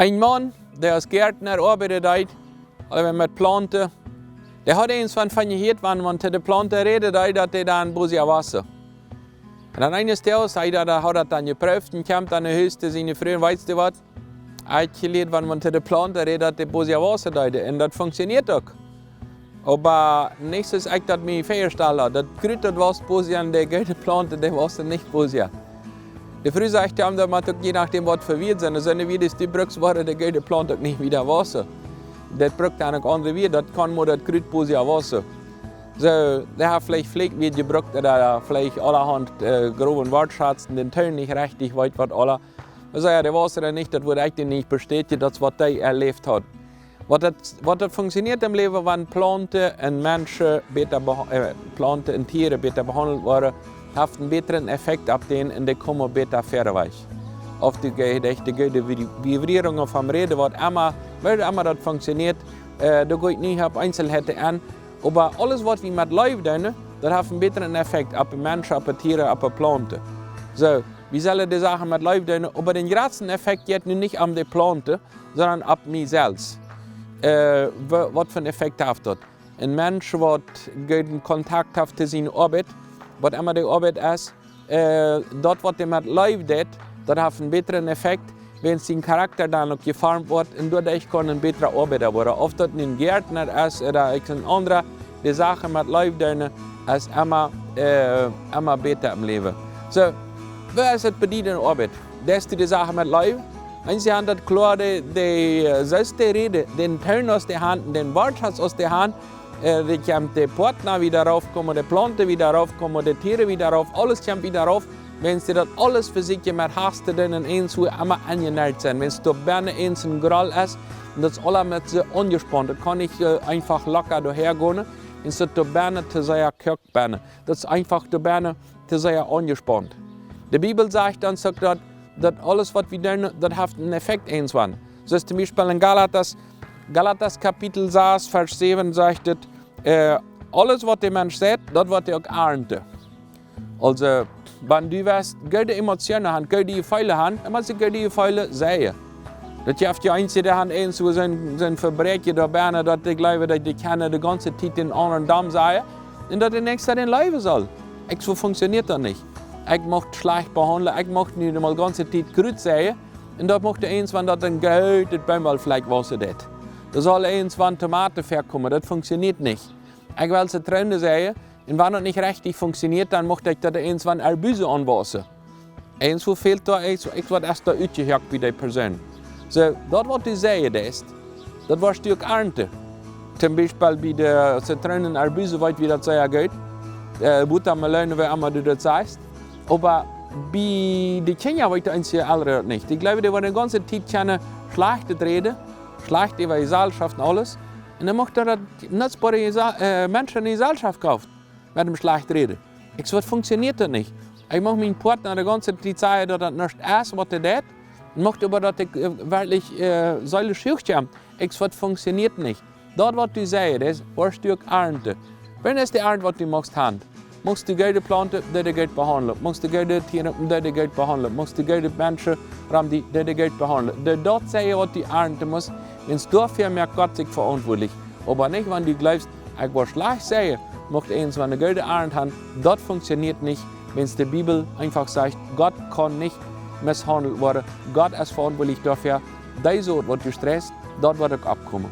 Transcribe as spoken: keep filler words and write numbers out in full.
Een Maun, dee aus Goadna oabeiden deed, ooda met Plaunten, dee haud eent von, von jehieet, wan, wan to de Plaunten räden deed, daut dee dan boosja wossen. Un dan eenes Doages, hee daut, haud daut dan jeprooft un kjemt dan no Hus to siene Fru un: "Weetst du waut? Ekj hab jelieet, wan, wan to de Plaunten räden, daut dee boosja wossen deeden. Un daut funkjsioneet uk. Oba nich soo aus ekj daut mie väajestalt haud. Daut Krut, daut wosst boosja, un de goode Plaunten, dee wossen nich boosja." De Fru sajcht am: "Daut mott uk je nodäm waut fa Wieed sennen. Soone Wieed aus du brukst, woaren de goode Plaunten uk nich wieda wossen. Daut brukt dan uk aundre Wieed, daut kaun mau daut Krut boosja wossen." Soo, dee haft veleicht Fläkjwieed jebrukt ooda veleicht aulahaunt, äh, growen Wort schatzen, dän Toon nich rajcht, weet waut aula. Soo, jo, dee wosst daut nich, daut wudd ekj dän nich bestätjen, daut es waut hee erläft haud. Waut daut, waut daut funkjsioneet em Läwen, wan Plaunten un Menschen bäta beha-, äh, Plaunten un Tieren bäta behaundelt woaren, haft eenen bätren Effekt opp dän un dee komen bäta wieda wajch. Auf de Ge-, de, de, de Vibri-, Vibrierungen vom Räden, waut emma, woo emma daut funkjsioneet, äh, doa go ekj nich opp Eenzelheiten aun. Oba aules, waut wie met Leew doonen, daut haft eenen bätren Effekt opp de Menschen, opp de Tieren, opp de Plaunten. Soo, wie sellen de Sachen met Leew doonen, oba dän jratsten Effekt jeit nu nich aun de Plaunten, sonda opp mie selfst. Äh, wa-, waut fa eenen Effekt haft daut? Een Mensch, waut gooden Kontakt haft to siene Oabeit, waut emma de Oabeit es, äh, daut, waut hee met Leew deit, daut haft eenen bätren Effekt, wiels sien Charakta dan uk jeformt woat un doaderch kaun hee een bätra Oabeida woaren. Auf daut nu een Goadna es ooda irjent een aundra, de Sachen met Leew doonen es emma, äh, emma bäta em Läwen. Soo, woo es et bie die enne Oabeit? Deist du de Sachen met Leew? Eenje han daut kloa, dee, dee, äh, soo aus dee räden, dän Toon aus dee han, dän Wortschatz aus dee han, äh, dee kjemt de Poatna wieda rauf, komen de Plaunten wieda rauf, komen de Tieren wieda rauf, aules kjemt wieda rauf, wiels dee daut aules fa sikj met Hast doonen un eent soo emma aunjenäajt sent. Wiels doa bennen eent een Groll es, un daut es aula met soo aunjespaunt. Daut kaun nich, äh, eefach locker doahan gonen, wiels daut doa bennen to sea koakt bennen. Daut es eefach doa bennen to sea aunjespaunt. De Bibel sajcht ons uk daut, daut aules, waut wie doonen, daut haft eenen Effekt eent aun. Soo aus toom Biespel en Galatas, Galatas Kapitel sas, Varsch säwen sajcht et, äh, aules, waut de Mensch seit, daut woat hee uk arnten. Aulsoo, wan du west goode Emotionen han, goode Jefeelen han, dan motst du goode Jefeelen seien. Daut jeft je eenje, dee han eent soo sien, sien Vebräakjen doa bennen, daut dee jleewen, daut dee kjennen de gaunze Tiet dän aundren domm sajen un daut de Näakjsta dän leewen saul. Ekj, soo funkjsioneet daut nich. Ekj mucht schlajcht behaundlen, ekj mucht nu de gaunze Tiet Krut seien un daut mucht eent, wan daut een goodet Boomwoll veleicht wossen deit. Doa saul eent, wan Tomaten väakomen, daut funkjsioneet nich. Ekj well Zitronen seien, un wan daut nich rajcht funkjsioneet, dan mucht ekj daut eent, wan Arbuse aunwossen. Eent, woo fält doa, eent, eent, waut es doa utjehoakt bie dee Persoon. Soo, daut, waut du seien deist, daut woascht du uk arnten. Toom Biespel bie de Zitronen, Arbuse, weet wie daut sea goot. Äh, Watermelone, woo emma du daut sajchst. Oba bie de Kjinja weet eent, de Elren daut nich. Dee jleewen, dee woaren de gaunze Tiet kjennen schlajchtet räden, schlajcht äwa Jeselschoft un aules. Un dan mucht daut nutzboare Jesa-, äh, Menschen enne Jeselschoft kjrieen met däm schlajcht räden. Ekj, soo waut funkjsioneet daut nich. Ekj mucht mienen Poatna de gaunze Tiet sajen, daut daut nuscht es, waut hee deit. Un mucht oba daut ekj, äh, werkjlich, äh, seelisch huach kjeem. Ekj, soo waut funkjsioneet nich. Daut, waut du seien deist, woascht du uk arnten. Waut es de Arnt, waut du muchst han? Muchst du goode Plaunten, dee dee goot behaundlen. Muchst du goode Tieren, dee dee goot behaundlen. Muchst du goode Menschen rom die, dee dee goot behaundlen. Dee daut seien, waut du arnten motst, wiels doafäa moakt Gott sikj veauntwuatlich. Oba nich, wan du jleefst, ekj woa schlajcht seien, mucht eent, wan ne goode Arnt han, daut funkjsioneet nich, wiels de Bibel eefach sajcht, Gott kaun nich misshaundelt woaren. Gott es veauntwuatlich doafäa, dee Soot, waut du streist, daut woat uk oppkomen.